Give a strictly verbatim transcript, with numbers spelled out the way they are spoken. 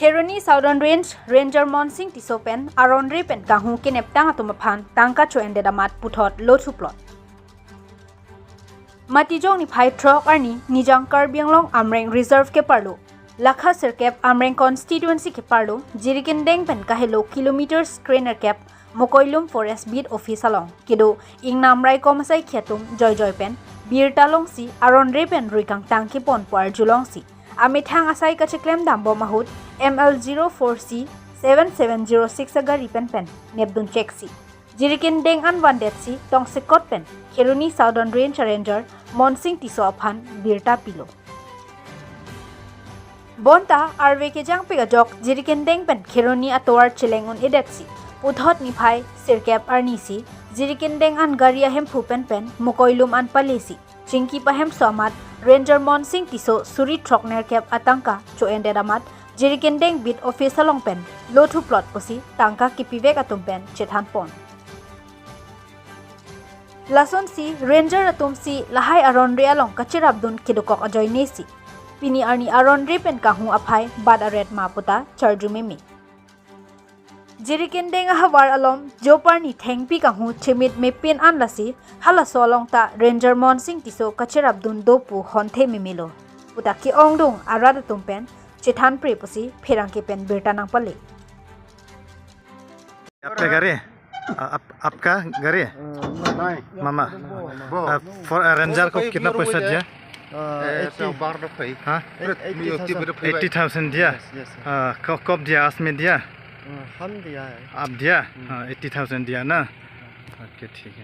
Kheroni Southern Range Ranger Monsing Tisso pen aron-re pen kanghu keneptang atum aphan tangka cho-endet amat puthot lo thuplot. Matijong niphai throk arni Nijang Karbi Anglong Amreng Reserve keparlo, Lakha sirkep Amreng Constituency keparlo, Jirikindeng pen kahelo kilometers krenerkep Mokoilum Forest Beat Office along kedo ingnam raikom asaikhi atum joijoi pen birta longsi aron-re pen rui kangtang kepon pu arjulongsi amethang asai kacheklem dambom ahut M L zero four C seven seven zero six agari pen pen nepdun cheksi Jirikindeng an vandetsi tongsekot pen Kheroni Southern Range Ranger Monsing Tisso aphan birta pilo. Bonta arve kejangpik ajok Jirikindeng pen Kheroni atovar cheleng un-edetsi puthot niphai sirkep arnisi Jirikindeng an gari ahemphu pen pen Mokoilum an palesi chingki pahemso amat Ranger Monsing Tisso suri throknerkep atangka cho-endet amat Jirikindeng Beat Office along pen lo thuplot pusi tangka kipivek atum pen chethanpon. Lasonsi Ranger atumsi lahai aron-re along kacherapdun kedokok ajoinesi pini arni aron-re pen kanghu aphai bat aret ma puta charju meme. Jirikindeng ahavar alom joparni thengpi kanghu chemit mepin an lasi halaso along ta Ranger Monsing Tisso kacherapdun do pu honthe memelo puta ke-ongdung arat atum pen chethanpre pusi pherangke pen birta nangpale. आपका गाड़ी? आ, आप, आपका गाड़ी? नहीं। मामा। वो। आ, फॉर, आ, रेंजर को कितना पैसा दिया? आ, ए, एट्टी। तो बार दफा ही। हाँ? ए-, एट्टी थाउजेंड। एट्टी थाउजेंड दिया? Yes, yes, sir. आ, क-, कब दिया? आज में दिया? आ, हम दिया है। आप दिया? हम्म। हाँ, एट्टी थाउजेंड दिया ना? ओके, ठीक है।